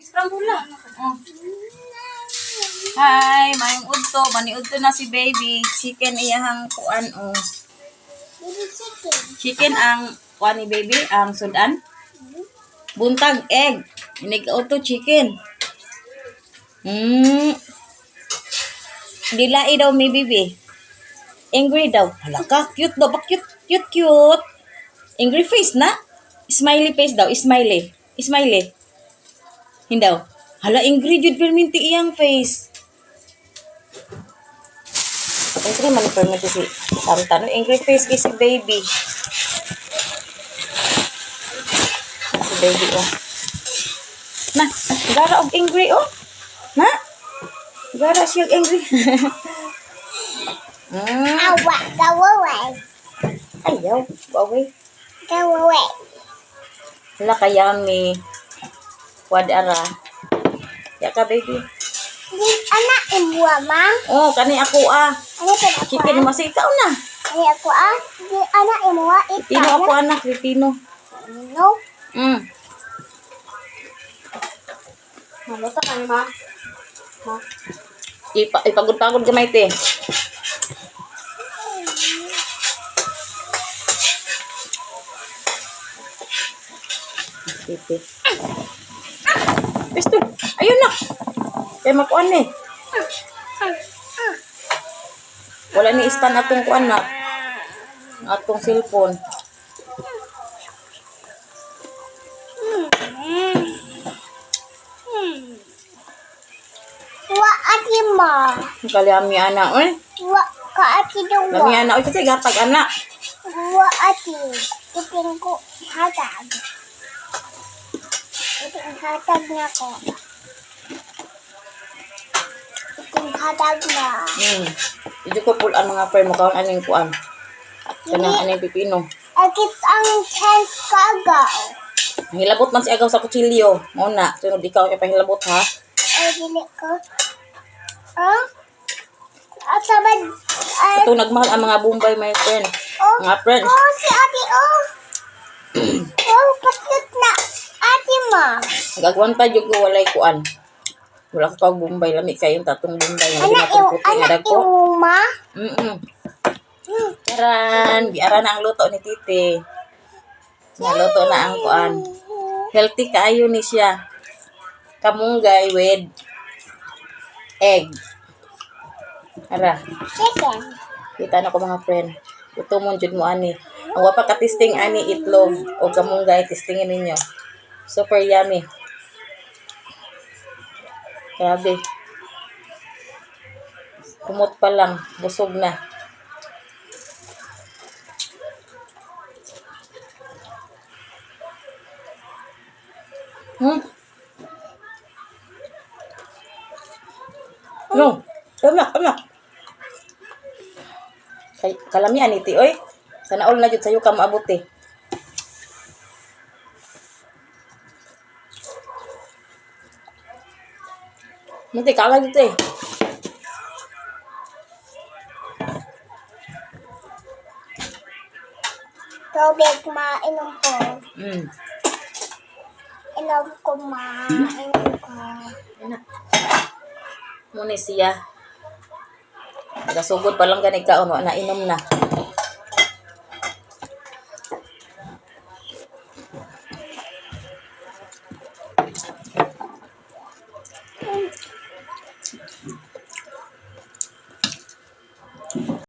Scramble. Oh. Hi, maayong udto. Maniudto na si baby. Chicken iyahang kuan oh. Baby chicken. Chicken ang kuan ni baby, ang sudan. Buntag egg. Inig auto chicken. Dilai daw mi baby. Angry daw. Hala ka, cute daw. Ba cute, cute, cute. Angry face na. Smiley face daw, smiley. Smiley. Hindaw. Hala, angry jud perminti iyang face. Angry man perminti si Santa no. Angry face kay si baby. Si baby oh. Na, gara og angry oh. Na. Gara siya og angry. Awa, go away. Ayaw, go away. Go away. Hala ka yummy. Wad ara. Ya ka baby. Di anak ibuwa ma. Oh, kani ako ah. Ano pa ako? Chicken mo sa ikaw na. Ani ako ah. Di anak imuwa Tino ikaw ako anak, Kritino. No. Maluto ka ni ma. Ma. Ipagod-pagod gamay te. Titi. Pistol. Ayun na. Kaya makuan eh. Wala ni istan atong kuan na. Atong cellphone. Wa ati ma. Ang Kalami ana oy. Wa ka ati Lami duwa. ana oy kasi gatag ana. Wa ati. Iting ko hatag. Iting hatag na ko. Iting hatag na. Medyo ko pull ang mga friend mo kaon aning kuan. Kanang aning pipino. Akit ang chance kagaw. Hilabot man si agaw sa kutsilyo. Mao na, sunod ikaw kay pahilabot ha. Ay, dili ko. Ah? At sabad, ay, Ato nagmahal ang mga Bombay my friend. oh, Mga friend. oh, si ate, oh. Oh, paslit na. Ate mo. Nagagwanta jud ko walay kuan. Wala ko kag Bombay lami kayong tatong Bombay nga Anak, ginatong iw, puti nga anak, dagko. iwuma. Karan, giara na ang luto ni Titi. Naluto na ang kuan. Healthy kaayo ni siya. Kamunggay with egg. Ara, Chicken. kita na ko mga friend. Gutomon jud mo ani. Ang wa pa ka testing ani itlog o kamunggay testingin ninyo. Super yummy. Grabe. Kumot pa lang, busog na. No. Anak, anak. Kay kalamian iti oy. Sana all na jud sayo ka maabot eh. Munti kala jud eh. Tubig, ma, inom ko. Inom ko, ma, inom ko. Ana. Muna siya. Nagasugod pa lang gani kaon wa na inom na.